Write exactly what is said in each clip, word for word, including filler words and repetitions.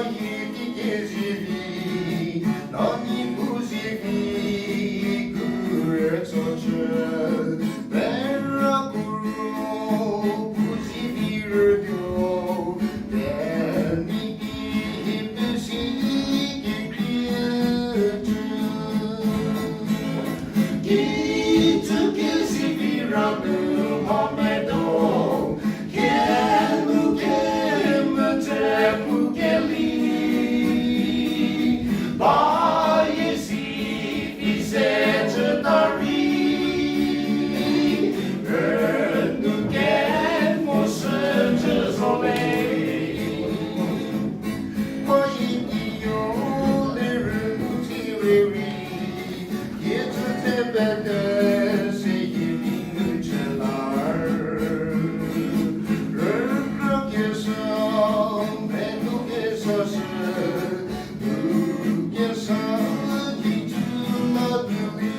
Yi ki kezivi, nani pu zivi, kurü tsochü, pera kuro, pu zivi rütuo, teni ki hi pesi ki kriecü. Kijü kezivi ra nu mha medo, kenu kemütse pu keli, ba ye si phi se chüta rei, rünu kemo shücü zo le. Mayi kiyo lerü nu tsie we rei, kijü tse pete se yi di nu chü la. Rükra kesa, menu kesa shü, nu kesa kijü la tuo li.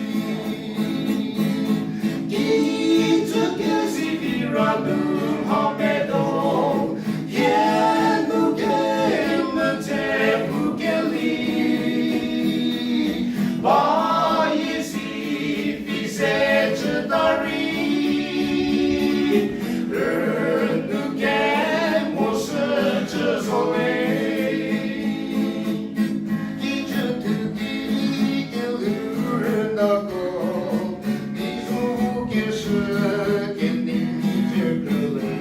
Kijü kezivi ra nu mha medo, kenu kemütse pu keli, ba ye si phi se chüta rei, rünu kemo shücü zo le. Kijü thudi kelhou rünako, di zo keshü kenei kijü krüle.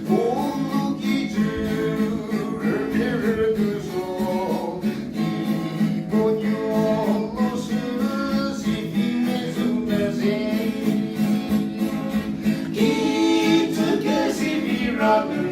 Vo nu kijü rüpie rüdu zo, di puonuo lo shü si phi mezu meze. Kijü kezivi ra nu